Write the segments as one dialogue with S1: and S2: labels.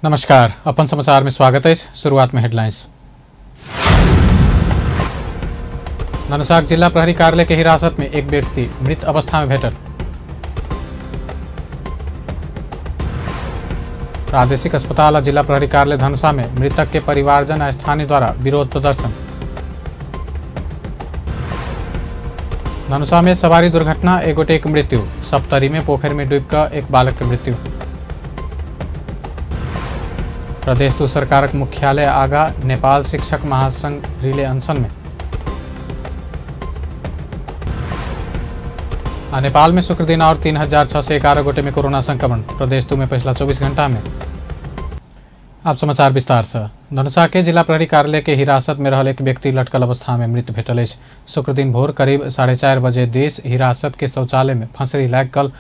S1: नमस्कार, अपन समाचार में स्वागत है। शुरुआत में हेडलाइंस। धनुषाक जिला प्रहरी कार्यालय के हिरासत में एक व्यक्ति मृत अवस्था में भेटल। प्रादेशिक अस्पताल और जिला प्रहरी कार्यालय धनुषा में मृतक के परिवारजन और स्थानीय द्वारा विरोध प्रदर्शन। धनुषा में सवारी दुर्घटना, एक गोटे के मृत्यु। सप्तरी में पोखर में डूबकर एक बालक के मृत्यु। प्रदेश दू सरकारक मुख्यालय आगा नेपाल शिक्षक महासंघ रिले अनशन में। नेपाल में शुक्र दिन और 3611 गोटे में कोरोना संक्रमण। प्रदेश दू में पिछला 24 घंटा में। आप समाचार विस्तार से। धनुषा के जिला प्रहरी कार्यालय के हिरासत में रहल एक व्यक्ति लटकल अवस्था में मृत भेटल अछि। शुक्र दिन भोर करीब 4:30 बजे देश हिरासत के शौचालय में फंसरी लागि कल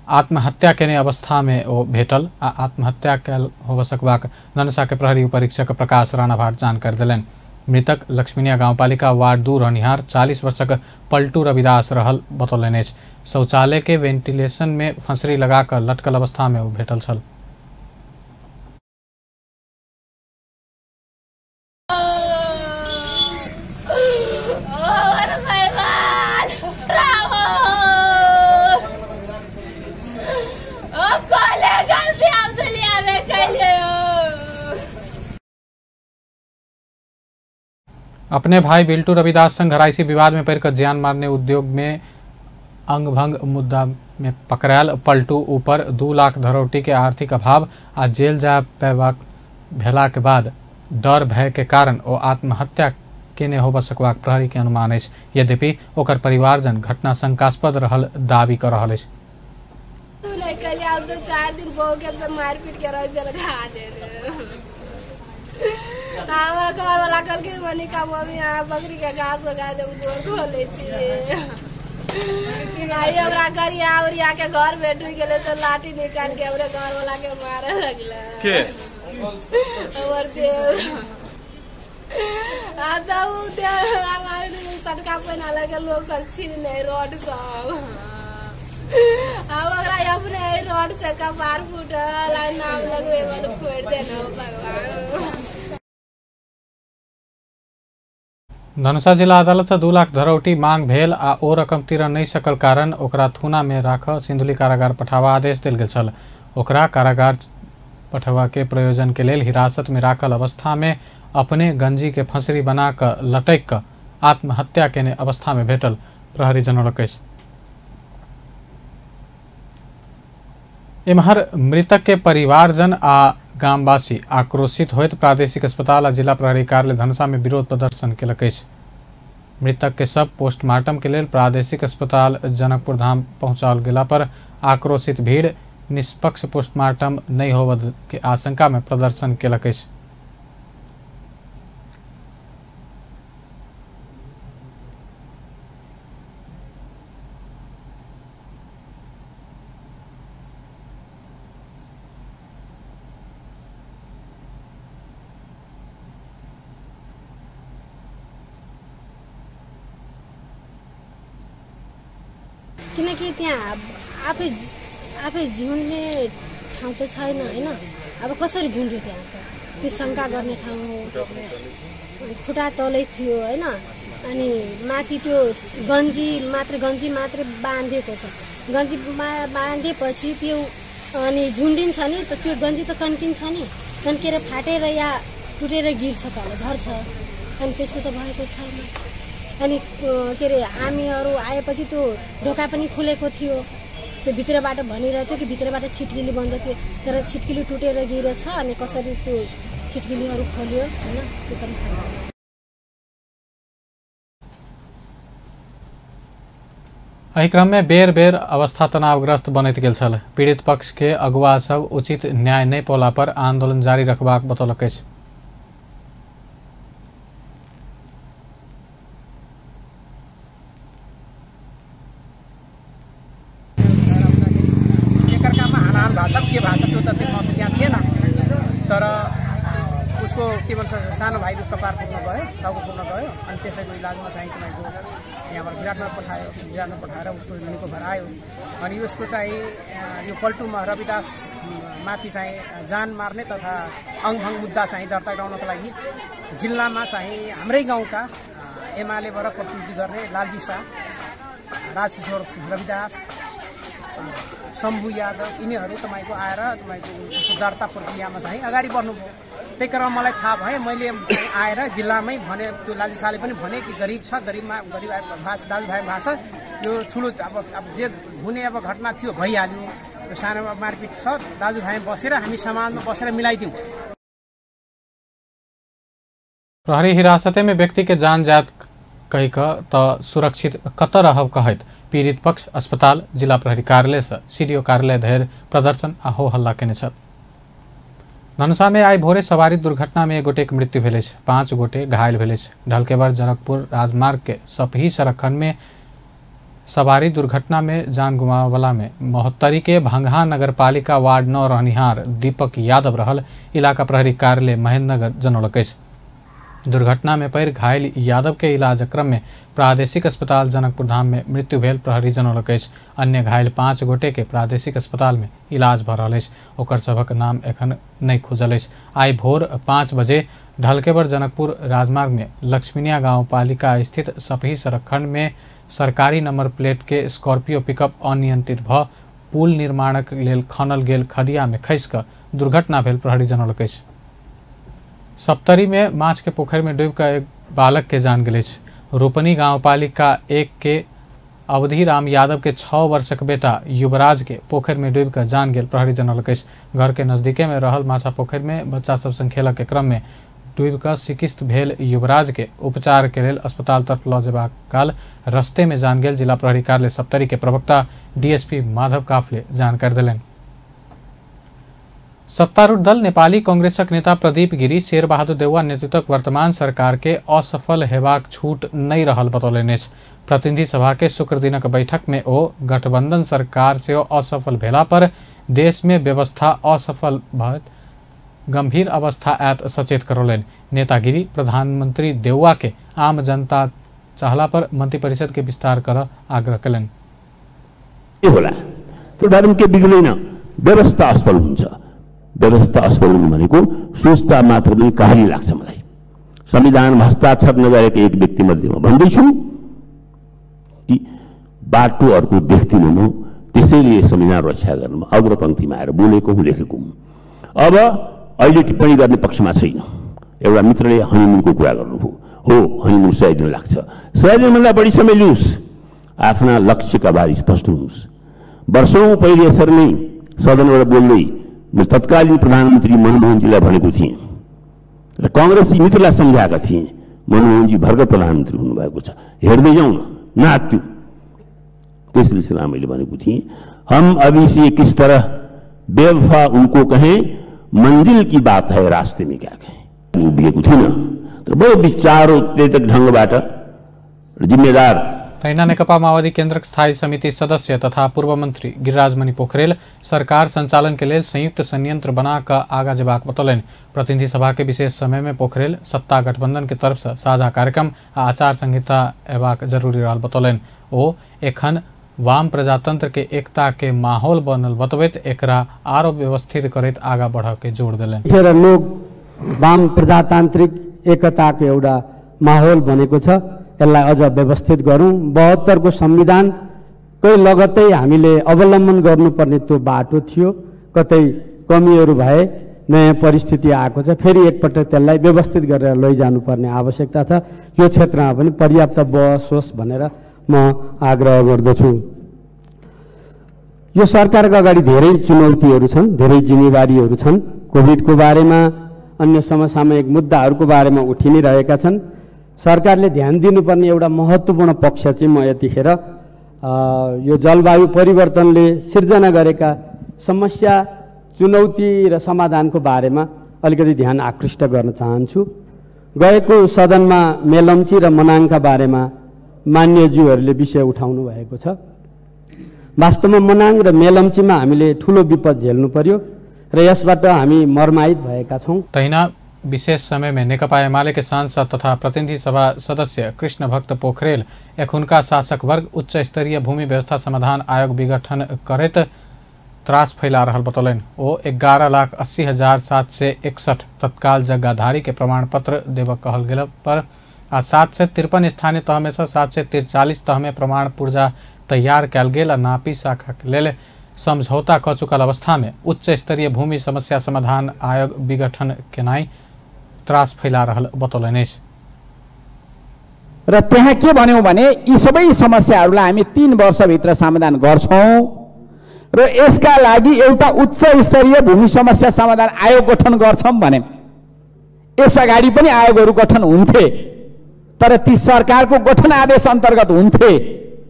S1: आत्महत्या केने अवस्था में ओ भेटल आ आत्महत्या कयल होबय सकबाक धनुषा के प्रहरी उपरीक्षक प्रकाश राणा भाट जानकारी देलनि। मृतक लक्ष्मीनिया गाउँपालिका वार्ड 2 रहनिहार 40 वर्षक पल्टू रविदास रहल बतौलनि अछि। शौचालय के वेंटिलेशन में फंसरी लगाकर लटकल अवस्था में ओ भेटल छल। अपने भाई बिल्टू रविदास संग घराइसी विवाद में पड़कर जान मारने उद्योग में अंगभंग मुद्दा में पकड़ायल पलटू ऊपर 2 लाख धरौटी के आर्थिक अभाव आ जेल जा पेबाक भेला के बाद डर भय के कारण ओ आत्महत्या केने होबय सकबाक प्रहरी के अनुमान अछि। यद्यपि ओकर परिवारजन घटना शंकास्पद रहल दावी कर रहल अछि।
S2: हमरा घर वाला कहलकै मनिका मम्मी अहाँ बकरी के घास उगा देब, गोर धो लै छियै। हमरा गरिया उरिया के घर में ढुकि गेलै तऽ लाठी निकालि के हमरे घर वाला के मारे लगलै।
S3: के
S2: हमर देव आ तब उ देव हमरा मारे सटका पहिना लगे लोग सब छीनने रोड सब। आ ओकरा अपने रोड से कपार फूटल आ नाम लगबै वाला फोड़ि देने भगवान।
S1: धनुषा जिला अदालत से 2 लाख धरौटी मांग भेल आ ओ रकम तीर नहीं सकल कारण ओकरा थूना में राख सिंधुली कारागार पठावा आदेश देल गेल छल। ओकरा कारागार पठवा के प्रयोजन के लेल हिरासत में राखल अवस्था में अपने गंजी के फंसरी बना कऽ लटकि कऽ आत्महत्या केने अवस्था में भेटल प्रहरी जनौलक अछि। एम्हर मृतक के परिवारजन आ गामवासी आक्रोशित होइत प्रादेशिक अस्पताल आ जिला प्रहरी कार्यालय धनुषा में विरोध प्रदर्शन केलक अछि। मृतक के सब पोस्टमार्टम के लेल प्रादेशिक अस्पताल जनकपुर धाम पहुंचाओल गेला पर आक्रोशित भीड़ निष्पक्ष पोस्टमार्टम नहीं होबय के आशंका में प्रदर्शन केलक अछि।
S4: किनकि त्यहाँ आफै आफै झुन्ने ठाउँ त छैन हैन, अब कसरी झुन्ड्यो त्यहाँ त, त्यो शङ्का गर्ने ठाउँ हो। खुट्टा तलै थियो हैन, अनि माथि त्यो गन्जी मात्रै बाँधेको छ। गन्जी बाँधेपछि त्यो अनि झुन्डिन्छ नि त, त्यो गन्जी त तन्किन्छ नि, तन्केर फाटेर या टुटेर गिर्छ तल झर्छ। अनि त्यस्तो त भएको छैन। अनि के अरे हामीहरू आएपछि त्यो ढोका पनि खुलेको थियो, त्यो भित्रबाट भनिरहेको थियो कि भित्रबाट छिटकिली बन्द थियो, तर छिटकिली टुटेर गिरेछ। अनि कसरी त्यो छिटकिलीहरू खोल्यो हैन, त्यो पनि थाहा भएन।
S1: एहि क्रम में बेर बेर अवस्था तनावग्रस्त बनैत गेल छल। पीड़ित पक्ष के अगुवा सब उचित न्याय नहीं पौला पर आंदोलन जारी रखबाक बतौलक अछि।
S5: एकअर्कामा हानाहान भाषा के भाषा त्यो त त्यहाँ थिएन, तर उसको
S3: के भन्छ सानो भाइको कपार फुट्न गयो, टाउको फुट्न गयो। अनि त्यसैको इलाजमा चाहिँ तपाईँको यहाँबाट विराटनगर पठायो, विराटनगर पठाएर उसको निको भएर आयो। अनि यसको चाहिँ यो पल्टुमा रविदास माथि चाहिँ जान मार्ने तथा अङ्गभङ्ग मुद्दा चाहिँ दर्ता गराउनको लागि जिल्लामा चाहिँ हाम्रै गाउँका एमालेबाट प्रतिनिधि गर्ने लालजी शाह, राजकिशोर रविदास, शम्भु यादव यिनीहरू तपाईँको आएर तपाईँको दर्ता प्रक्रियामा चाहिँ अगाडि बढ्नुभयो। त्यही कारण मलाई थाहा भयो, मैले आएर जिल्लामै भने, त्यो लालजी शाहले पनि भने कि गरिब छ, गरिबमा गरिब भाषा दाजुभाइ भाषा यो ठुलो अब अब जे हुने अब घटना थियो भइहाल्यो, यो सानो मारपिट छ, दाजुभाइ बसेर हामी समाजमा बसेर मिलाइदिउँ।
S1: प्रहरी हिरासते में व्यक्ति के जान जात कही त सुरक्षित कत रहब कहैत पीड़ित पक्ष अस्पताल जिला प्रहरी कार्यालय से सीडीओ कार्यालय धरि प्रदर्शन आ हो हल्ला केने छल। धनुषा में आई भोरे सवारी दुर्घटना में एक गोटे के मृत्यु भेल अछि, 5 गोटे घायल भेल अछि। ढलकेबर जनकपुर राजमार्ग के सपही सड़क खंड में सवारी दुर्घटना में जान गुमावला में महोत्तरी के भंगहा नगरपालिका वार्ड 9 रहनिहार दीपक यादव रहल इलाका प्रहरी कार्यालय महेंद्रनगर जनौलक अछि। दुर्घटना में पैर घायल यादव के इलाज क्रम में प्रादेशिक अस्पताल जनकपुर धाम में मृत्यु भेल प्रहरी जनौलक अछि। अन्य घायल 5 गोटे के प्रादेशिक अस्पताल में इलाज भ रहल अछि। ओकर सभक नाम एखन नहि खुजल अछि। आई भोर 5 बजे ढलकेबर जनकपुर राजमार्ग में लक्ष्मीनिया गांव पालिका स्थित सपही सड़क खंड में सरकारी नंबर प्लेट के स्कॉर्पियो पिकअप अनियंत्रित भ पुल निर्माणक लेल खनल गेल खदिया में खसि क दुर्घटना भेल प्रहरी जनौलक अछि। सप्तरी में माछ के पोखरि में डूबि कऽ एक बालक के जान गेल अछि। रोपनी गांवपालिका 1 के अवधि राम यादव के 6 वर्षक बेटा युवराज के पोखरि में डूबि कऽ जान गेल प्रहरी जनौलक अछि। घर के नजदीके में रहल माछा पोखरि में बच्चा सब संग खेलक के क्रम में डूबि कऽ सिकिस्त भेल युवराज के उपचार के लेल अस्पताल तरफ लऽ जेबाक काल रस्ते में जान गेल जिला प्रहरी कार्यालय सप्तरी के प्रवक्ता डीएसपी माधव काफले जानकारी देलनि। सत्तारूढ़ दल नेपाली कांग्रेसक नेता प्रदीप गिरी शेरबहादुर देउवा नेतृत्वक वर्तमान सरकार के असफल हेबाक छूट नहि रहल बतौलनि अछि। प्रतिनिधि सभा के शुक्र दिनक बैठक में ओ गठबंधन सरकार से असफल भेला पर देश में व्यवस्था असफल भऽ गंभीर अवस्था आयत सचेत करौलनि। नेता गिरी प्रधानमंत्री देउवा के आम जनता चाहला पर मंत्रिपरिषद के विस्तार कर आग्रह कयलनि।
S5: होला त्यो भएर के बिग्रिँदैन, व्यवस्था असफल हुन्छ। व्यवस्था असफल हुनु भनेको सोच्दा मात्र पनि कहानी लाग्छ मलाई। संविधान हस्ताक्षर नगरेको एक व्यक्ति मध्ये म भन्दैछु कि बाटो अर्को देख्दिनँ म, त्यसैले संविधान रक्षा गर्नुमा अग्रपङ्क्तिमा आएर बोलेको हुँ, लेखेको हुँ। अब अहिले टिप्पणी गर्ने पक्षमा छैन। एउटा मित्रले हनीमुनको कुरा गर्नुभयो, हो हनीमुन 100 दिन लाग्छ, 100 दिनभन्दा बढी समय लिनुहोस्, आफ्ना लक्ष्यका बारे स्पष्ट हुनुहोस्। वर्षौँ पहिले यसरी नै सदनबाट बोल्दै म तत्कालीन प्रधानमन्त्री मनमोहनजीलाई भनेको थिएँ र कङ्ग्रेसी मित्रलाई सम्झाएका थिएँ, मनमोहनजी भर्खर प्रधानमन्त्री हुनुभएको छ, हेर्दै जाउँ न, नआत्त्यौँ। त्यस सिलसिलामा मैले भनेको थिएँ, हम अभी से किस तरह बेवफा उनको कहें, मंजिल की बात है रास्ते में क्या कहें। उभिएको थिइनँ, तर बडो विचारोत्तेजक ढङ्गबाट जिम्मेदार।
S1: तहिना नेकपा माओवादी केन्द्रक स्थायी समिति सदस्य तथा पूर्व मंत्री गिरिराजमणि पोखरेल सरकार संचालन के लेल संयुक्त संयंत्र बना कऽ आगा जेबाक बतौलनि। प्रतिनिधि सभा के विशेष समय में पोखरेल सत्ता गठबंधन के तरफ से साझा कार्यक्रम आ आचार संहिता एबाक जरूरी रहल बतौलनि। ओ एखन वाम प्रजातंत्र के एकता के माहौल बनल बतबैत एकरा आरो व्यवस्थित करैत आगा बढ़ के जोड़ देलनि।
S6: लोक वाम प्रजातान्त्रिक एकताको एउटा माहौल बनेको छ, यसलाई अझ व्यवस्थित गरौँ। 72को संविधानकै लगत्तै हामीले अवलम्बन गर्नुपर्ने त्यो बाटो थियो, कतै कमीहरू भए नयाँ परिस्थिति आएको छ, फेरि एकपटक त्यसलाई व्यवस्थित गरेर लैजानुपर्ने आवश्यकता छ। यो क्षेत्रमा पनि पर्याप्त बहस होस् भनेर म आग्रह गर्दछु। यो सरकारको अगाडि धेरै चुनौतीहरू छन्, धेरै जिम्मेवारीहरू छन्। कोभिडको बारेमा, अन्य समसामयिक मुद्दाहरूको बारेमा उठि नै रहेका छन्। सरकारले ध्यान दिनुपर्ने एउटा महत्त्वपूर्ण पक्ष चाहिँ म यतिखेर यो जलवायु परिवर्तनले सिर्जना गरेका समस्या, चुनौती र समाधानको बारेमा अलिकति ध्यान आकृष्ट गर्न चाहन्छु। गएको सदनमा मेलम्ची र मनाङका बारेमा मान्यज्यूहरूले विषय उठाउनु भएको छ। वास्तवमा मनाङ र मेलम्चीमा हामीले ठुलो विपद झेल्नु पर्यो र यसबाट हामी मर्माहित भएका छौँ।
S1: तहिना विशेष समय में नेकपा एमाले के सांसद तथा प्रतिनिधि सभा सदस्य कृष्ण भक्त पोखरेल एखुनका शासक वर्ग उच्च स्तरीय भूमि व्यवस्था समाधान आयोग विघटन करैत त्रास फैला रहल बतौलनि। ओ 11,80,761 तत्काल जग्गाधारी के प्रमाण पत्र देबऽ कहल गेल पर आ 753 स्थानीय तह में से 743 तह में प्रमाण पुर्जा तैयार कयल गेल आ नापी शाखा के लेल समझौता क चुकल अवस्था में उच्च स्तरीय भूमि समस्या समाधान आयोग विघटन केनाइ त्रास फैला रहल बतौलनि अछि।
S7: र त्यहाँ के भन्यौँ भने यी सबै समस्याहरूलाई हामी 3 वर्षभित्र समाधान गर्छौँ र यसका लागि एउटा उच्च स्तरीय भूमि समस्या समाधान आयोग गठन गर्छौँ भने। यस अगाडि पनि आयोगहरू गठन हुन्थे तर ती सरकारको गठन आदेश अन्तर्गत हुन्थे,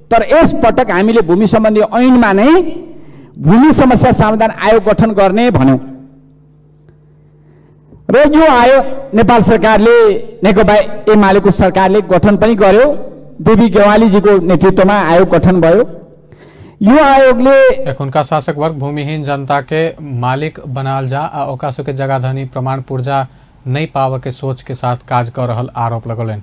S7: तर यस पटक हामीले भूमि सम्बन्धी ऐनमा नै भूमि समस्या समाधान आयोग गठन गर्ने भन्यौँ र यो आयोग नेपाल सरकारले, नेकपा एमालेको सरकारले गठन पनि गर्यो। देवी गेवालीजीको नेतृत्वमा आयोग गठन भयो। यो आयोगले
S1: एखुनका शासक वर्ग भूमिहीन जनता के मालिक बनाल जा आ ओकरा सबके जगह प्रमाण पुर्जा नहीं पावे के सोच के साथ काज कर रहल आरोप लगौलनि।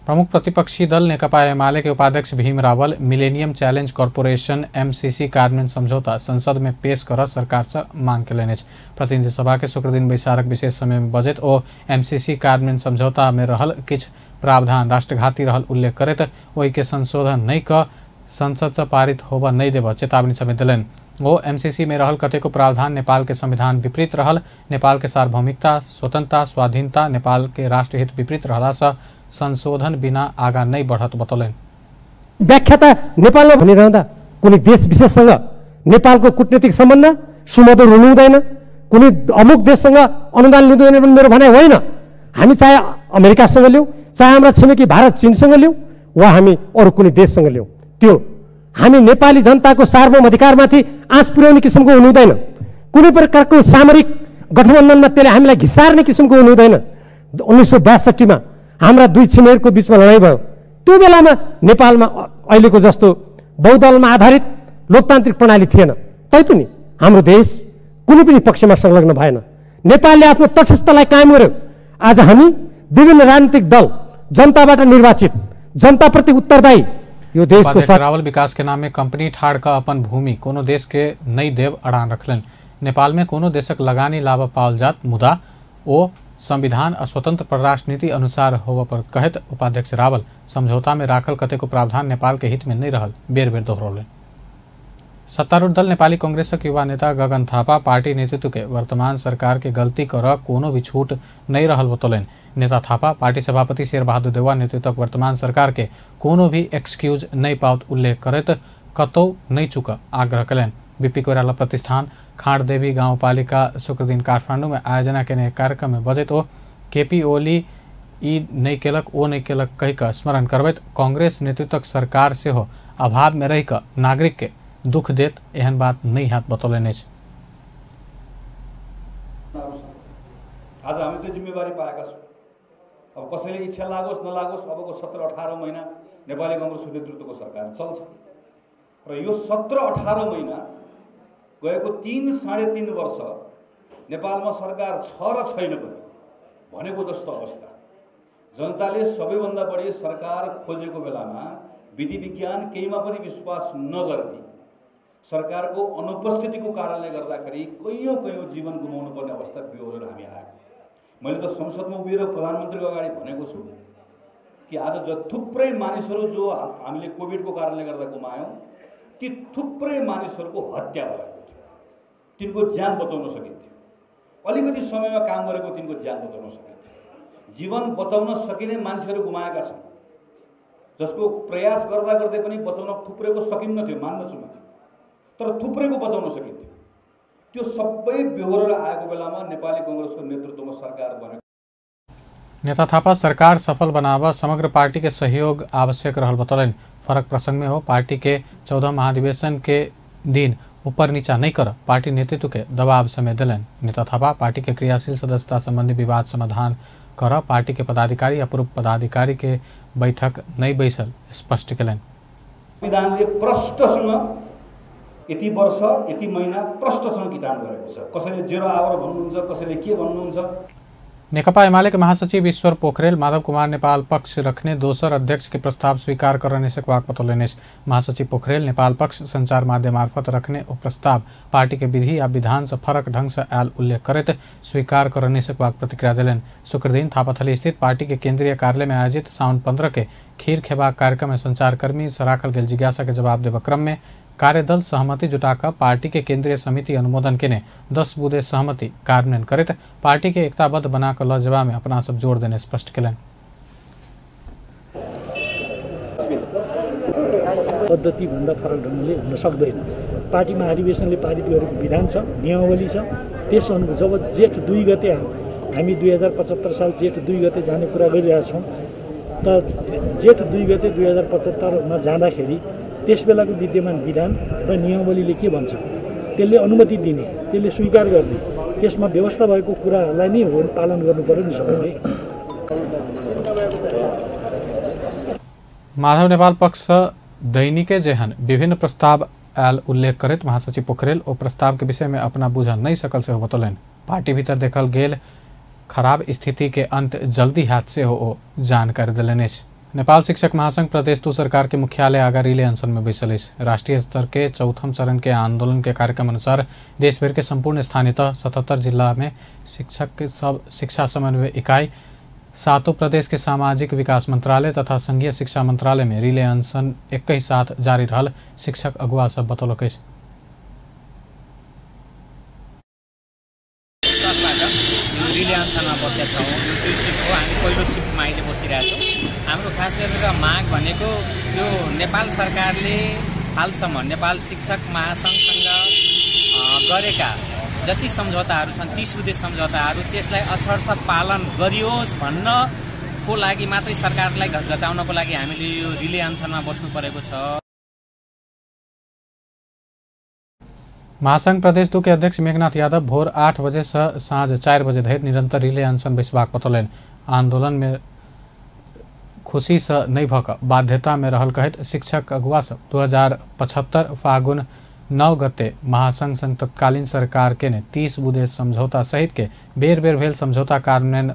S1: प्रमुख प्रतिपक्षी दल नेकपा एमाले के उपाध्यक्ष Bhim Rawal millennium challenge corporation MCC कार्यान्वयन समझौता संसद में पेश कर सरकार से मांग केलनि अछि। प्रतिनिधि सभा के शुक्रदिन बैसारक विशेष समय में बजैत ओ एमसीसी कार्यान्वयन समझौता में रहल किछु प्रावधान राष्ट्रघाती रहल उल्लेख करैत ओहि के संशोधन नहीं क संसद से पारित होबऽ नहीं देबऽ चेतावनी समेत देलनि। ओ एमसीसी में रहल कतेको प्रावधान नेपाल के संविधान विपरीत रहल, नेपाल के सार्वभौमिकता, स्वतंत्रता, स्वाधीनता, नेपाल के राष्ट्रहित विपरीत रहला से संशोधन बिना आगा नहीं बढ़त बतौलनि।
S8: व्याख्या त नेपालमा भनिरहँदा कुनै देश विशेषसँग नेपालको कूटनीतिक सम्बन्ध सुमधुर हुनु हुँदैन, कुनै अमुक देशसँग अनुदान लिँदैन भन्ने मेरो भनाइ होइन। हामी चाहे अमेरिकासँग लिउँ, चाहे हाम्रा छिमेकी भारत चीनसँग लिउँ वा हामी अरू कुनै देशसँग लिउँ, त्यो हामी नेपाली जनताको सार्वभौम अधिकारमाथि आँच पुर्याउने किसिमको हुनु हुँदैन। कुनै प्रकारको सामरिक गठबन्धनमा त्यसले हामीलाई घिसार्ने किसिमको हुनु हुँदैन। 1962मा हाम्रा दुई छिमेकीको बिचमा लडाइँ भयो, त्यो बेलामा नेपालमा अहिलेको जस्तो बहुदलमा आधारित लोकतान्त्रिक प्रणाली थिएन, तैपनि हाम्रो देश कुनै पनि पक्षमा संलग्न भएन। नेपालले आफ्नो तटस्थतालाई कायम गर्यो। आज हामी विभिन्न राजनीतिक दल, जनताबाट निर्वाचित, जनताप्रति उत्तरदायी यो देशको
S1: रावल विकास के नाम में कंपनी ठाड़ का अपन भूमि कोनो देश के नहीं देव अड़ान रखलन। नेपाल में कोनो देशक लगानी लाभ पाओल जात मुदा ओ संविधान आ स्वतंत्र परराष्ट्र नीति अनुसार होबऽ पर कहैत उपाध्यक्ष रावल समझौता में राखल कतेको प्रावधान नेपाल के हित में नहीं रहल बेर बेर दोहरौलनि। सत्तारूढ़ दल नेपाली कांग्रेसक युवा नेता गगन थापा पार्टी नेतृत्व के वर्तमान सरकार के गलती कर कोनो भी छूट नहीं रहल बतौलनि। नेता थापा पार्टी सभापति शेरबहादुर देउवा नेतृत्वक वर्तमान सरकार के कोनो भी एक्सक्यूज नहीं पाओत उल्लेख करैत कतौ नहीं चुक आग्रह कयलनि। बीपी कोइराला प्रतिष्ठान खाँडदेवी गाउँपालिका शुक्रदिन काठमाडौँ में आयोजना केने कार्यक्रम में बजैत ओ केपी ओली ई नहीं केलक ओ नहीं केलक कहि कऽ स्मरण करबैत कांग्रेस नेतृत्वक सरकार सेहो अभाव में रहि कऽ नागरिक के दुख देत एहन बात नहीं हैत बतौलनि अछि।
S9: आज हामी त्यो जिम्मेवारी पाएका छौँ। अब कसैले इच्छा लागोस् नलागोस् अबको 17-18 महिना नेपाली कांग्रेसको नेतृत्वको सरकार चल्छ र यो 17-18 महिना गएको 3-3.5 वर्ष नेपालमा सरकार छ र छैन पनि भनेको जस्तो अवस्था। जनताले सबैभन्दा बढी सरकार खोजेको बेलामा विधि विज्ञान केहीमा पनि विश्वास नगर्ने सरकारको अनुपस्थितिको कारणले गर्दाखेरि कैयौँ कैयौँ जीवन गुमाउनु पर्ने अवस्था बिहोरेर हामी आएको। मैले त संसदमा उभिएर प्रधानमन्त्रीको अगाडि भनेको छु कि आज थुप्रै मानिसहरू जो हामीले कोभिडको कारणले गर्दा गुमायौँ ती थुप्रै मानिसहरूको हत्या भएको थियो, तिनको ज्यान बचाउन सकिन्थ्यो। अलिकति समयमा काम गरेको तिनको ज्यान बचाउन सकिन्थ्यो। जीवन बचाउन सकिने मानिसहरू गुमाएका छन्, जसको प्रयास गर्दा गर्दै पनि बचाउन थुप्रैको सकिन्न थियो, मान्दछु म त्यो, तर थुप्रैको बचाउन सकिन्थ्यो। त्यो सबै बेहोरेर आएको बेलामा नेपाली कांग्रेसको नेतृत्वमा सरकार बनेको।
S1: नेता थापा सरकार सफल बनाव समग्र पार्टी के सहयोग आवश्यक रहल बतौलनि। फरक प्रसंग में हो पार्टी के 14 महाधिवेशन के दिन ऊपर नीचा नहीं कर पार्टी नेतृत्व के दबाव समेत दिलनि। नेता थापा पार्टी के क्रियाशील सदस्यता संबंधी विवाद समाधान कर पार्टी के पदाधिकारी या पूर्व पदाधिकारी के बैठक नहीं बैसल स्पष्ट कयलनि।
S9: संविधानले प्रष्टसँग यति वर्ष यति महिना प्रष्टसँग कितान गरेको छ। कसैले 0 our भन्नुहुन्छ, कसैले के भन्नुहुन्छ।
S1: नेकपा एमाले के महासचिव ईश्वर पोखरेल माधव कुमार नेपाल पक्ष रखने दोसर अध्यक्ष के प्रस्ताव स्वीकार करने से वाक बतौलनि। महासचिव पोखरेल नेपाल पक्ष संचार माध्यम मार्फत रखने ओ प्रस्ताव पार्टी के विधि या विधान से फरक ढंग से आयल उल्लेख करते स्वीकार करने से वाक प्रतिक्रिया दिलनि। शुक्रदिन थापाथली स्थित पार्टी के केंद्रीय कार्यालय में आयोजित साउन 15 के खीर खेबाक कार्यक्रम में संचारकर्मी से राखल गेल जिज्ञासा के जवाब देव क्रम में कार्यदल सहमति जुटाकर पार्टी के केंद्रीय समिति अनुमोदन केने 10 बुँदे सहमति कार्यान्वयन करैत पार्टी के एकताबद्ध बनाकर ल जेबा में अपना सब जोड़ देने स्पष्ट केलनि।
S10: पद्धति भन्दा फरक ढङ्गले हुन सक्दैन। पार्टी महाधिवेशनले पारित गरेको विधान छ, नियमावली छ, त्यस अनुसार जब जेठ 2 गते हामी 2075 साल जेठ 2 गते जाने कुरा गरिरहेछौँ त जेठ 2 गते 2075 मा जाँदाखेरि त्यस बेलाको विद्यमान विधान र नियमावलीले के भन्छ, त्यसले अनुमति दिने, त्यसले स्वीकार गर्ने, त्यसमा व्यवस्था भएको कुराहरूलाई नै हो पालन गर्नु पर्यो नि सबैले।
S1: माधव नेपाल पक्ष दैनिके जेहन विभिन्न प्रस्ताव आयल उल्लेख करैत महासचिव पोखरेल ओ प्रस्ताव के विषय में अपना बुझ नहीं सकल से हो बतौलनि। पार्टी भीतर देखल गेल खराब स्थिति के अंत जल्दी हाथ से हो ओ जानकारी देलनि। नेपाल शिक्षक महासंघ प्रदेश 2 सरकार के मुख्यालय आगा रिले अनशन में बैसल अछि। राष्ट्रीय स्तर के चौथम चरण के आंदोलन के कार्यक्रम अनुसार देशभर के संपूर्ण स्थानीय तह 77 जिला में शिक्षक के सब शिक्षा समन्वय इकाई, 7 प्रदेश के सामाजिक विकास मंत्रालय तथा संघीय शिक्षा मंत्रालय में रिले अनशन एक ही साथ जारी रहल शिक्षक अगुआ सब बतौलक अछि।
S11: रिले अनसनमा बसेका छौँ। यो दुई सिफ्ट हो, हामी पहिलो सिफ्टमा अहिले बसिरहेछौँ। हाम्रो खास गरेर माग भनेको यो नेपाल सरकारले हालसम्म नेपाल शिक्षक महासङ्घसँग गरेका जति सम्झौताहरू छन्, 30 बुँदे सम्झौताहरू, त्यसलाई अक्षरशः पालन गरियोस् भन्नको लागि मात्रै सरकारलाई घचघचाउनको लागि हामीले यो रिले अनसनमा बस्नु परेको छ।
S1: महासंघ प्रदेश 2 के अध्यक्ष मेघनाथ यादव भोर 8 बजे से साँझ 4 बजे धरि निरंतर रिले अनशन बैसबाक बतौलनि। आंदोलन में खुशी से नहीं भऽ कऽ बाध्यता में रहल कहैत शिक्षक अगुआ सब 2075 फागुन 9 गते महासंघ संग तत्कालीन सरकार के ने 30 बुँदे समझौता सहित के बेर बेर भेल समझौता कार्यान्वयन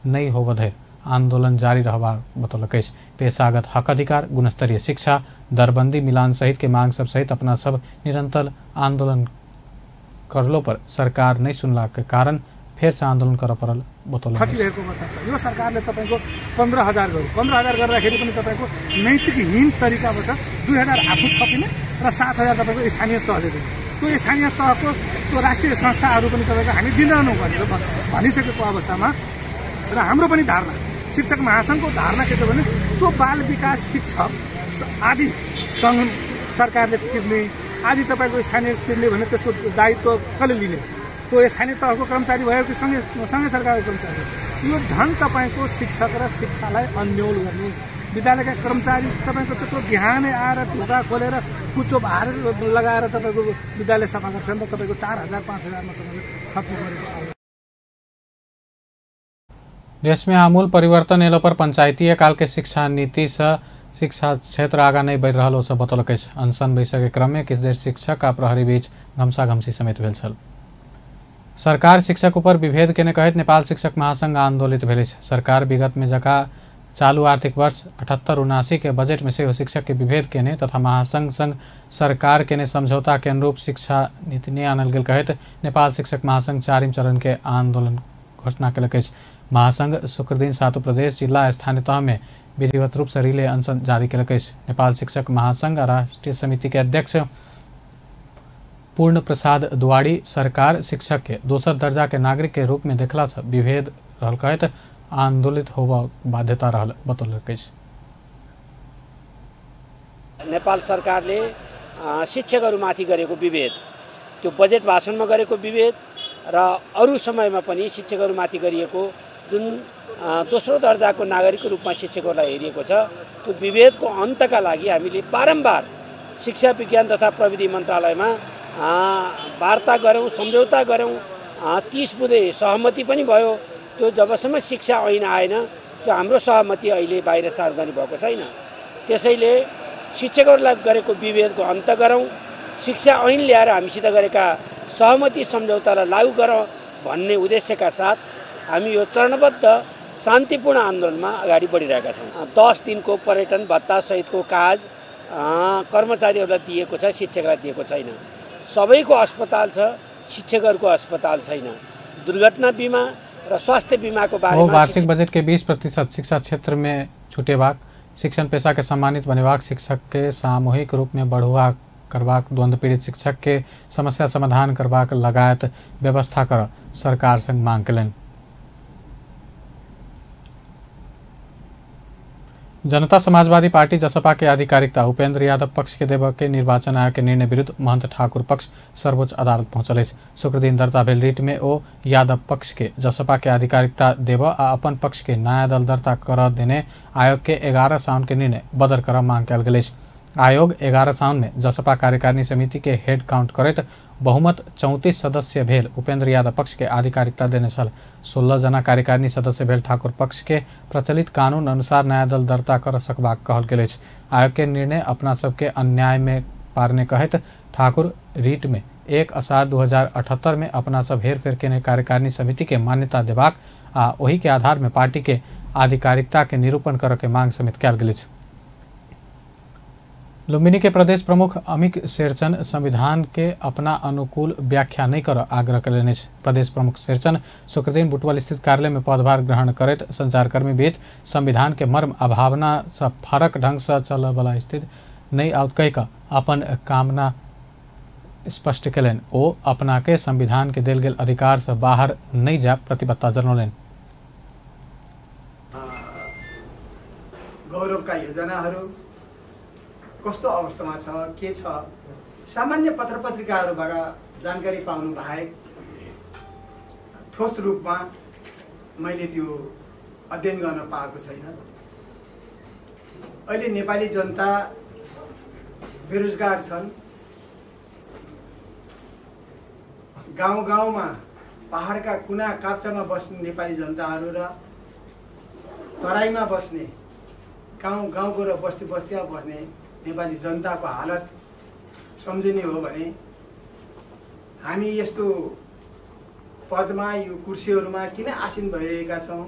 S1: नहीं होबऽ धरि आंदोलन जारी रहबाक बतौलक अछि। पेशागत हक अधिकार, गुणस्तरीय शिक्षा, दरबंदी मिलान सहित के मांग सब सहित अपना सब निरंतर आंदोलन करलो पर सरकार नहीं सुनला के कारण फिर से आंदोलन कर पड़ल बतौलक।
S12: यो सरकारले तपाईको 15,000 गर्यो, 15,000 गर्दाखेरि पनि तपाईको नैतिकहीन तरिकाबाट 2,000 आफू थपिने र 7,000 तपाईको स्थानीय तहले दिने। त्यो स्थानीय तहको त्यो राष्ट्रिय संस्थाहरू पनि तपाईको हामी दिँदैनौँ भनेर भनिसकेको अवस्थामा र हाम्रो पनि धारणा, शिक्षक महासङ्घको धारणा के छ भने त्यो बाल विकास शिक्षक आदि सङ्घ सरकारले तिर्ने आदि तपाईँको स्थानीय तिर्ने भने त्यसको दायित्व कसले लिने? त्यो स्थानीय तहको कर्मचारी भयो कि सँगै सरकारको कर्मचारी? यो झन् तपाईँको शिक्षक र शिक्षालाई अन्योल गर्ने। विद्यालयका कर्मचारी तपाईँको त्यत्रो बिहानै आएर ढोका खोलेर कुचो भार लगाएर तपाईँको विद्यालय सफा गर्छ नि त तपाईँको 4,000 5,000मा तपाईँको थप्नु परेको।
S1: देश में आमूल परिवर्तन एलो पर पंचायतीय काल के शिक्षा नीति से शिक्षा क्षेत्र आगा नहीं बढ़ रहा सब बतौलक अछि। अनशन बैसक के क्रम में किछु देर शिक्षक आ प्रहरी बीच घमसा घमसी समेत भेल छल। सरकार शिक्षक ऊपर विभेद केने कहैत नेपाल शिक्षक महासंघ आंदोलित भेल अछि। सरकार विगत में जका चालू आर्थिक वर्ष 78-79 के बजट में सेहो शिक्षक के विभेद केने तथा महासंघ संग सरकार केने समझौता के अनुरूप शिक्षा नीति नहि आनल गेल कहैत नेपाल शिक्षक महासंघ 4 चरण के आंदोलन घोषणा केलक अछि। महासंघ शुक्रदिन 7 प्रदेश जिला स्थानीय तह में विधिवत रूप से रिले अनशन जारी केलक अछि। नेपाल शिक्षक महासंघ राष्ट्रीय समिति के अध्यक्ष पूर्ण प्रसाद दुआड़ी सरकार शिक्षक के दोसर दर्जा के नागरिक के रूप में देखला से विभेद रहल कहैत आंदोलित होबा बाध्यता रहल बतौलक अछि।
S13: नेपाल सरकारले शिक्षकहरूमाथि गरेको विभेद, त्यो बजेट भाषणमा गरेको विभेद र अरू समयमा पनि शिक्षकहरूमाथि गरिएको जुन दोस्रो दर्जाको नागरिकको रूपमा शिक्षकहरूलाई हेरिएको छ, त्यो विभेदको अन्तका लागि हामीले बारम्बार शिक्षा विज्ञान तथा प्रविधि मन्त्रालयमा वार्ता गऱ्यौँ, सम्झौता गऱ्यौँ, 30 बुँदे सहमति पनि भयो। त्यो जबसम्म शिक्षा ऐन आएन त्यो हाम्रो सहमति अहिले बाहिर सार्वजनिक भएको छैन। त्यसैले शिक्षकहरूलाई गरेको विभेदको अन्त गरौँ, शिक्षा ऐन ल्याएर हामीसित गरेका सहमति सम्झौतालाई लागू गर भन्ने उद्देश्यका साथ हामी यो चरणबद्ध शान्तिपूर्ण आन्दोलनमा अगाडि बढिरहेका छौँ। 10 दिनको पर्यटन भत्ता सहितको काज कर्मचारीहरूलाई दिएको छ, शिक्षकलाई दिएको छैन। सबैको अस्पताल छ, शिक्षकहरूको अस्पताल छैन। दुर्घटना बीमा र स्वास्थ्य बीमाको बारेमा
S1: वार्षिक बजट के 20% शिक्षा क्षेत्र में छुटेबाक, शिक्षण पेशा के सम्मानित बनेबाक, शिक्षक के सामूहिक रूप में बढ़ुआ करबाक, द्वंद्व पीड़ित शिक्षक के समस्या समाधान करबाक लगायत व्यवस्था कर सरकार संग मांग कयलनि। जनता समाजवादी पार्टी जसपा के आधिकारिकता उपेंद्र यादव पक्ष के देबऽ के निर्वाचन आयोग के निर्णय विरुद्ध महंत ठाकुर पक्ष सर्वोच्च अदालत पहुंचल अछि। शुक्रदिन दर्ता भेल रिट में ओ यादव पक्ष के जसपा के आधिकारिकता देबऽ आ अपन पक्ष के नया दल दर्ता कर देने आयोग के 11 साउन के निर्णय बदर कर मांग कयल गेल अछि। आयोग 11 साउन में जसपा कार्यकारिणी समिति के हेड काउंट करैत बहुमत 34 सदस्य भेल उपेंद्र यादव पक्ष के आधिकारिकता देने छल। 16 जना कार्यकारिणी सदस्य भेल ठाकुर पक्ष के प्रचलित कानून अनुसार नया दल दर्ता कर सकबाक कहल गेल अछि। आयोग के निर्णय अपना सबके अन्याय में पारने कहैत ठाकुर रीट में 1 अषाढ़ 2078 में अपना सब हेरफेर केने कार्यकारिणी समिति के मान्यता देबाक आ ओही के आधार में पार्टी के आधिकारिकता के निरूपण करऽ के मांग समेत कयल गेल अछि। लुम्बिनी के प्रदेश प्रमुख अमित शेरचन संविधान के अपना अनुकूल व्याख्या नहीं कर आग्रह कयलनि अछि। प्रदेश प्रमुख शेरचन शुक्रदिन बुटवल स्थित कार्यालय में पदभार ग्रहण करैत संचारकर्मी बीच संविधान के मर्म आ भावना से फरक ढंग से चलय वाला स्थिति नहीं आओत कहि कऽ अपन कामना स्पष्ट कयलनि। ओ अपना के संविधान के देल गेल अधिकार से बाहर नहीं जाय प्रतिबद्धता जनौलनि।
S14: गौरवका योजनाहरू कस्तो अवस्थामा छ, के छ, सामान्य पत्र पत्रिकाहरूबाट जानकारी पाउनु बाहेक ठोस रूपमा मैले त्यो अध्ययन गर्न पाएको छैन। अहिले नेपाली जनता बेरोजगार छन्। गाउँ गाउँमा पहाडका कुना काप्चामा बस्ने नेपाली जनताहरू र तराईमा बस्ने गाउँ गाउँको र बस्ती बस्तीमा बस्ने नेपाली जनताको हालत सम्झिने हो भने हामी यस्तो पदमा यो कुर्सीहरूमा किन आसीन भइरहेका छौँ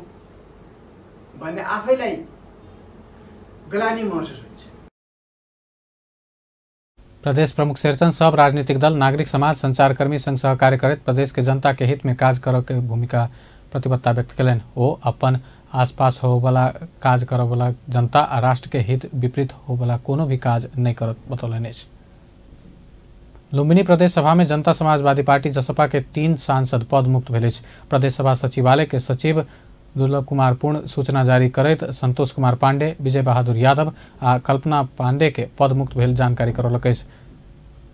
S14: भन्ने आफैलाई ग्लानि महसुस हुन्छ।
S1: प्रदेश प्रमुख शेरचन सब राजनीतिक दल, नागरिक समाज, संचारकर्मी संग सहकार्य करैत प्रदेश के जनता के हित में काज करऽ के भूमिका प्रतिबद्धता व्यक्त कयलनि। ओ अपन आसपास होवला काज करऽवला जनता आ राष्ट्र के हित विपरीत होवला कोनो भी काज नहीं करत बतौलनि अछि। लुम्बिनी प्रदेश सभा में जनता समाजवादी पार्टी जसपा के 3 सांसद पद मुक्त भेल अछि। प्रदेश सभा सचिवालय के सचिव दुर्लभ कुमार पूर्ण सूचना जारी करैत संतोष कुमार पांडे, विजय बहादुर यादव आ कल्पना पांडे के पद मुक्त भेल जानकारी करौलक अछि।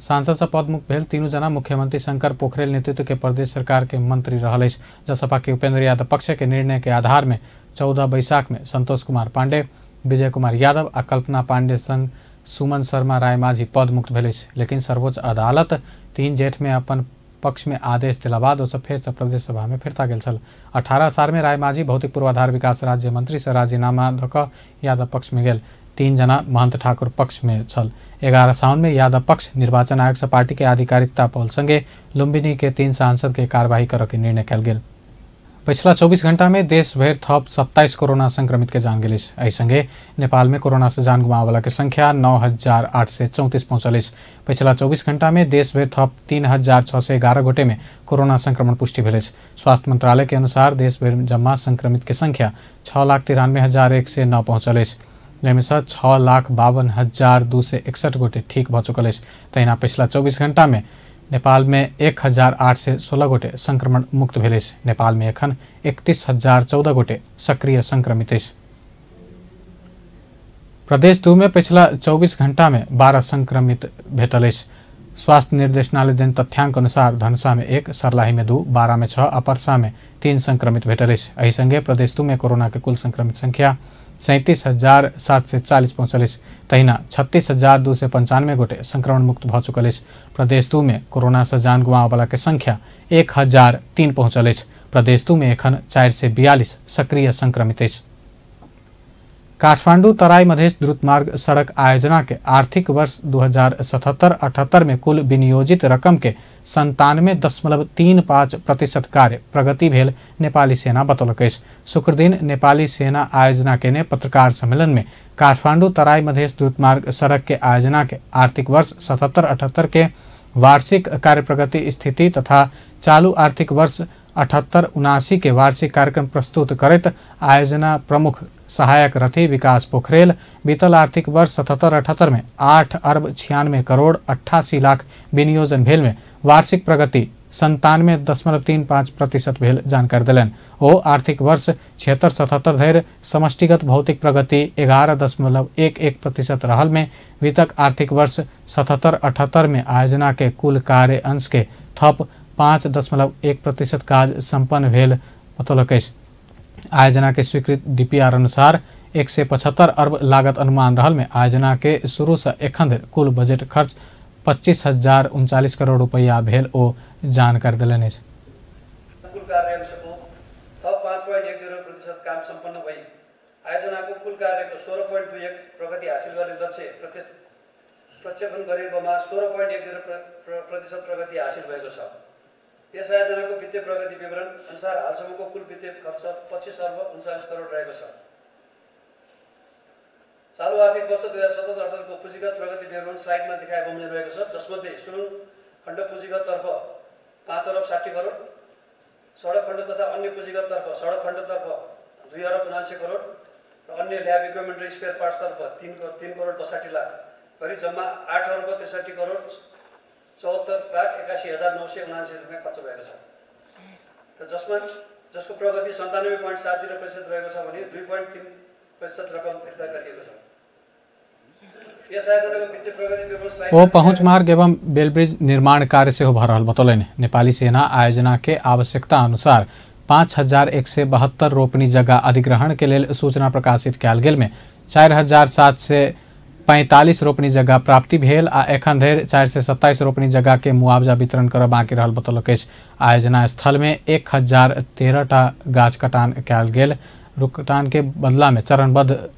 S1: सांसद से पदमुक्त भेल तीनू जना मुख्यमंत्री शंकर पोखरेल नेतृत्व के प्रदेश सरकार के मंत्री रहल अछि। जसपा के उपेंद्र यादव पक्ष के निर्णय के आधार में 14 बैसाख में संतोष कुमार पांडे, विजय कुमार यादव आ कल्पना पांडे संग सुमन शर्मा रायमाझी पदमुक्त भेल अछि। लेकिन सर्वोच्च अदालत 3 जेठ में अपन पक्ष में आदेश दिला बाद ओसब फेर से प्रदेश सभा में फिरता गेल छल। 18 असार में रायमाझी भौतिक पूर्वाधार विकास राज्य मंत्री से राजीनामा दऽ कऽ यादव पक्ष में गेल। 3 जना महंत ठाकुर पक्ष में छल। 11 साउन में यादव पक्ष निर्वाचन आयोग से पार्टी के आधिकारिकता पौल संगे लुम्बिनी के 3 सांसद के कार्यवाही करऽ के निर्णय कयल गेल। पिछला 24 घंटा में देश भरि थप 27 कोरोना संक्रमित के जान गेल अछि। एहि संगे नेपाल में कोरोना से जान गुमावला के संख्या 9,834 पहुंचल अछि। पिछला 24 घंटा में देश भरि थप 3,611 गोटे में कोरोना संक्रमण पुष्टि भेल अछि। स्वास्थ्य मंत्रालय के अनुसार देश भरि जम्मा संक्रमित के संख्या 6,93,109 पहुंचल अछि, जाहिमे सँ 6,52,261 गोटे ठीक भऽ चुकल अछि। तहिना पिछला 24 घंटा में नेपाल में 1,816 गोटे संक्रमण मुक्त भेल अछि। नेपाल में एखन 31,014 गोटे सक्रिय संक्रमित अछि। प्रदेश 2 में पिछला 24 घंटा में 12 संक्रमित भेटल अछि। स्वास्थ्य निर्देशनालय देन तथ्यांक अनुसार धनुषा में 1, सर्लाही में 2, 12 में 6 आ परसा में 3 संक्रमित भेटल अछि। एहि संगे प्रदेश 2 में कोरोना के कुल संक्रमित संख्या 37,740 पहुंचल अछि। तहिना 36,295 गोटे संक्रमण मुक्त भऽ चुकल अछि। प्रदेश 2 में कोरोना से जान गुमावला के संख्या 1,003 पहुंचल अछि। प्रदेश 2 में एखन 442 सक्रिय संक्रमित अछि। काठमांडू तराई मधेश द्रुतमार्ग सड़क आयोजना के आर्थिक वर्ष 2077-78 में कुल विनियोजित रकम के 97.35% कार्य प्रगति भेल नेपाली सेना बतौलक अछि। शुक्रदिन नेपाली सेना आयोजना केने पत्रकार सम्मेलन में काठमांडू तराई मधेश द्रुतमार्ग सड़क के आयोजना के आर्थिक वर्ष 77-78 के वार्षिक कार्य प्रगति स्थिति तथा चालू आर्थिक वर्ष 78-79 के वार्षिक कार्यक्रम प्रस्तुत करैत आयोजना प्रमुख सहायक रथी विकास पोखरेल बीतल आर्थिक वर्ष 77-78 में 8 अरब 96 करोड़ 88 लाख विनियोजन भेल में वार्षिक प्रगति 97.35% भेल जानकारी देलनि। ओ आर्थिक वर्ष 76-77 धरि समष्टिगत भौतिक प्रगति 11.11% रहल में वितक आर्थिक वर्ष 77-78 में आयोजना के कुल कार्य अंश के थप 5.1% काज सम्पन्न भेल बतौलक अछि। आयोजना के स्वीकृत डीपीआर अनुसार 175 अरब लागत अनुमान रहल में आयोजना के शुरू से एखन धरि कुल बजट खर्च 25,039 करोड़ रुपया भेल ओ जानकारी देलनि अछि।
S15: कुल कार्य थप 5.10% काम सम्पन्न भई आयोजनाको कुल कार्यको 16.21 प्रगति हासिल गर्ने लक्ष्य प्रक्षेपण गरिएकोमा 16.10% प्रगति हासिल भएको छ। यस आयोजनाको वित्तीय प्रगति विवरण अनुसार हालसम्मको कुल वित्तीय खर्च 25 अर्ब 39 करोड रहेको छ। चालु आर्थिक वर्ष 2077-78 को पुँजीगत प्रगति विवरण स्लाइडमा देखाए बमोजिम रहेको छ, जसमध्ये सुरुङ खण्ड पुँजीगततर्फ 5 अरब 60 करोड, सडक खण्ड तथा अन्य पुँजीगततर्फ सडक खण्डतर्फ 2 अरब 79 करोड र अन्य ल्याब इक्विपमेन्ट र स्पेयर पार्ट्सतर्फ 3 करोड 62 लाख गरी जम्मा 8 अर्ब 63 करोड 74 लाख 81,979 रुपियाँ खर्च भएको छ र जसको प्रगति 97.70% रहेको छ भने 2.3% रकम फिर्ता गरिएको छ। यस आयोजनाको वित्तीय प्रगति विवरण
S1: ओ पहुँच मार्ग एवं बेलब्रिज निर्माण कार्य सेहो भऽ रहल बतौलनि। नेपाली सेना आयोजना के आवश्यकता अनुसार 5,172 रोपनी जगह अधिग्रहण के लेल सूचना प्रकाशित कयल गेल में 4,745 रोपनी जगह प्राप्ति भेल आ एखन धरि 427 रोपनी जगह के मुआवजा वितरण करब बाकी रहल बतौलक अछि। आयोजना स्थल में 1,013 टा गाछ कटान कयल गेल। रुख कटान के बदला में चरणबद्ध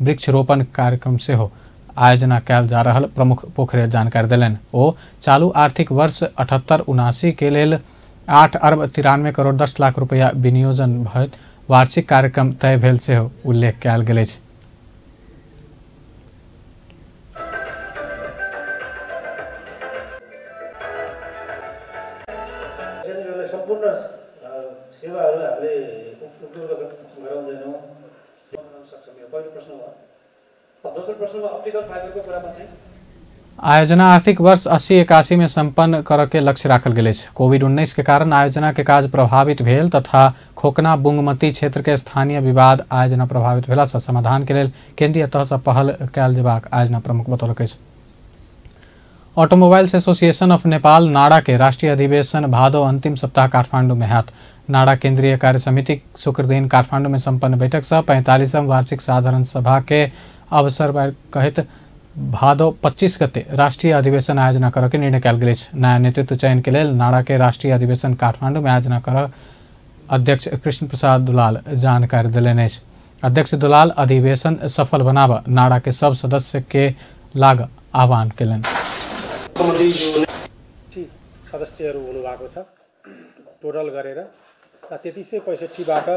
S1: वृक्षरोपण कार्यक्रम सेहो आयोजना कयल जा रहल प्रमुख पोखरेल जानकारी देलनि। ओ चालू आर्थिक वर्ष 78-79 के लेल 8 अरब 93 करोड़ 10 लाख रुपया विनियोजन भइत वार्षिक कार्यक्रम तय भेल सेहो उल्लेख कयल गेल अछि।
S15: सम्पूर्ण सेवाहरू हामीले उपलब्ध गराउँदैनौँ सक्छौँ। यो पहिलो प्रश्न हो। दोस्रो प्रश्नमा अप्टिकल फाइबरको कुरामा चाहिँ
S1: आयोजना आर्थिक वर्ष 80-81 में सम्पन्न करऽ के लक्ष्य राखल गेल अछि। कोविड-19 के कारण आयोजना के काज प्रभावित भेल तथा खोकना बुंगमती क्षेत्र के स्थानीय विवाद आयोजना प्रभावित भेला से समाधान के लेल केंद्रीय तह से पहल कयल जेबाक आयोजना प्रमुख बतौलक अछि। ऑटोमोबाइल्स एसोसिएशन ऑफ नेपाल नाडा के राष्ट्रीय अधिवेशन भादो अंतिम सप्ताह काठमांडू में हैत। नाडा केंद्रीय कार्य समिति शुक्रदिन काठमांडू में सम्पन्न बैठक से 45वां वार्षिक साधारण सभा के अवसर पर कहैत भादो 25 गते राष्ट्रीय अधिवेशन आयोजना करऽ के निर्णय कयल गेल अछि। नया नेतृत्व चयन के लेल नाडा के राष्ट्रीय अधिवेशन काठमांडू में आयोजना करऽ अध्यक्ष कृष्ण प्रसाद दुलाल जानकारी देलनि अछि। अध्यक्ष दुलाल अधिवेशन सफल बनाबऽ नाडा के सब सदस्य के लाग आह्वान केलनि।
S8: सदस्यहरू हुनुभएको छ टोटल गरेर र 3365बाट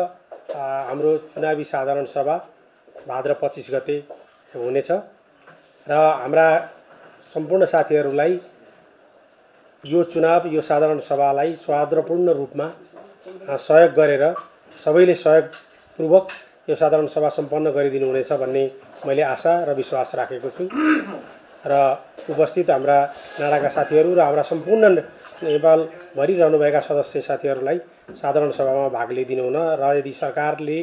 S8: हाम्रो चुनावी साधारण सभा भाद्र 25 गते हुनेछ र हाम्रा सम्पूर्ण साथीहरूलाई यो चुनाव यो साधारण सभालाई सौहार्दपूर्ण रूपमा सहयोग गरेर सबैले सहयोगपूर्वक यो साधारण सभा सम्पन्न गरिदिनु हुनेछ भन्ने मैले आशा र विश्वास राखेको छु र उपस्थित हाम्रा नाडाका साथीहरू र हाम्रा सम्पूर्ण नेपालभरि रहनुभएका सदस्य साथीहरूलाई साधारण सभामा भाग लिइदिनु हुन र यदि सरकारले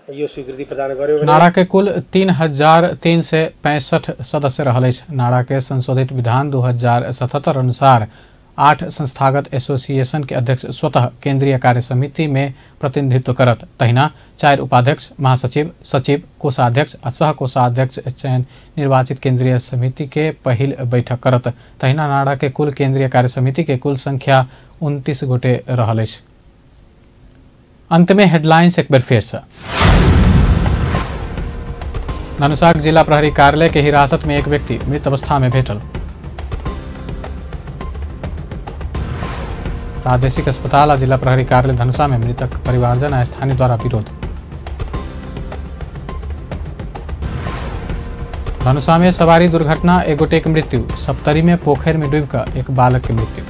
S8: यो स्वीकृति प्रदान गर्यो भने
S1: नाडा के कुल 3,365 सदस्य रहल अछि। नाडा के संशोधित विधान 2077 अनुसार 8 संस्थागत एसोसिएशन के अध्यक्ष स्वतः केंद्रीय कार्य समिति में प्रतिनिधित्व करत। तहिना 4 उपाध्यक्ष, महासचिव, सचिव, कोषाध्यक्ष आ सह कोषाध्यक्ष चयन निर्वाचित केंद्रीय समिति के पहिल बैठक करत। तहिना नाडा के कुल केंद्रीय कार्य समिति के कुल संख्या 29 गोटे रहल अछि। अंत में हेडलाइंस एक बेर फेर से। धनुषाक जिला प्रहरी कार्यालय के हिरासत में एक व्यक्ति मृत अवस्था में भेटल। प्रादेशिक अस्पताल आ जिला प्रहरी कार्यालय धनुषा में मृतक परिवारजन आ स्थानीय द्वारा विरोध। धनुषा में सवारी दुर्घटना, एक गोटे के मृत्यु। सप्तरी में पोखर में डूबकर एक बालक के मृत्यु।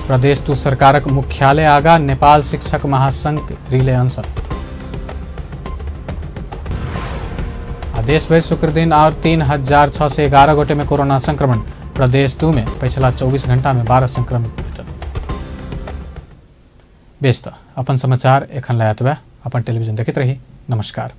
S1: प्रदेश 2 सरकारक मुख्यालय आगा नेपाल शिक्षक महासंघ रिले अनशन। देश भर शुक्र दिन और 3611 गोटे में कोरोना संक्रमण। प्रदेश 2 में पिछला 24 घंटा में 12 संक्रमित भेटल। बेस त अपन समाचार एखन लय एतबे। अपन टेलीविजन देखैत रही। नमस्कार।